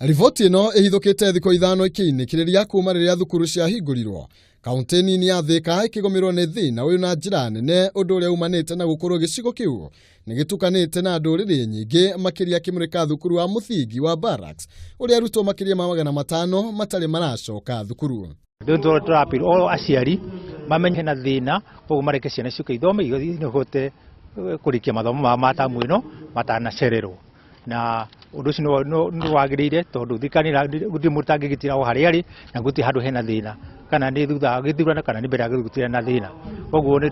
Riboti ĩno ĩhithũkĩte thikũ 5 ikĩinĩkĩrĩria kuma rĩrĩa thukuru ciahingũrirwo. Kaunti nini ya Thika ĩkĩgũmĩrwo nĩ thĩna ũyũ na njĩra nene, ũndũ ũrĩa umanĩte na gũkorwo gĩcigo kĩu nĩ gĩtukanĩte na ndũrĩrĩ nyingĩ, makĩria kĩmũrĩka thukuru wa mũthingi wa Barracks ũrĩa arutwo makĩria ma 500 matarĩ maracoka thukuru. Rĩu tũrapĩrwo o aciari mamenye hena thĩna, koguo mareke ciana ciũke ithome ihote kũrĩkia mathomo mao ma tamu ĩno matanacererwo. Na ũndũ ũcio nĩ wagĩrĩire tondũ thirikari gũtirĩ mũndũ ũtangĩgitĩra o harĩa arĩ, na gũtirĩ handũ hena thĩna, kana nĩ thutha wa gĩthurano kana nĩ mbere ya gũtirĩ na thĩna. Koguo nĩ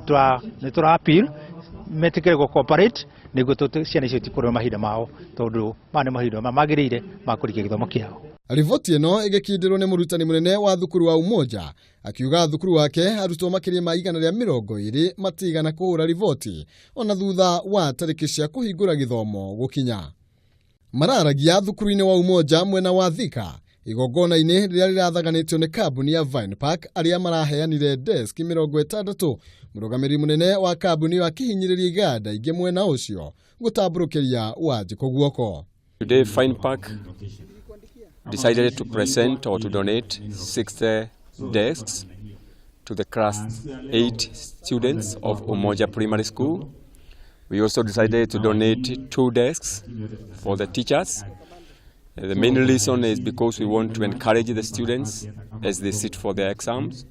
tũra appeal metĩkĩre gũ cooperate nĩguo ciana icio cikũrwo mahinda mao, tondũ maya nĩ mahinda magĩrĩire ma kũrĩkia gĩthomo kĩao. Riboti ĩno ĩgĩkindĩrwo nĩ mũrutani mũnene wa thukuru wa Umoja akiuga thukuru wake arutwo makĩria ma 120 matigana kũhũra riboti ona thutha wa tarĩki cia kũhingũra gĩthomo gũkinya. Mararagia thukuru-inĩ wa Umoja mwena wa Thika igongona-inĩ rĩrĩa rĩrathaganĩtio nĩ kambuni ya Vine Park arĩa maraheanire desk 60. Mũrũgamĩrĩri mũnene wa kambuni ĩyo akĩhinyĩrĩria iganda ingĩ mwena ũcio gũtambũrũkĩria Wanjikũ guoko. Today Fine Park decided to present or to donate 60 desks to the class 8 students of Umoja Primary School. We also decided to donate 2 desks for the teachers. The main reason is because we want to encourage the students as they sit for their exams.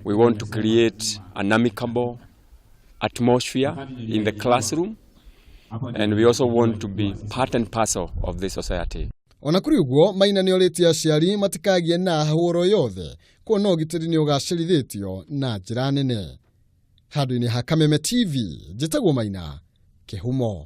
We want to create an amicable atmosphere in the classroom, and we also want to be part and parcel of the society. Ona kũrĩ ũguo, Maina nĩ orĩtie aciari matikagie na hũro yothe kuona ũgitĩri nĩ ũgacĩrithĩtio na njĩra nene. Handũ-inĩ ha Kameme TV, njĩtagwo Maina Kĩhumo.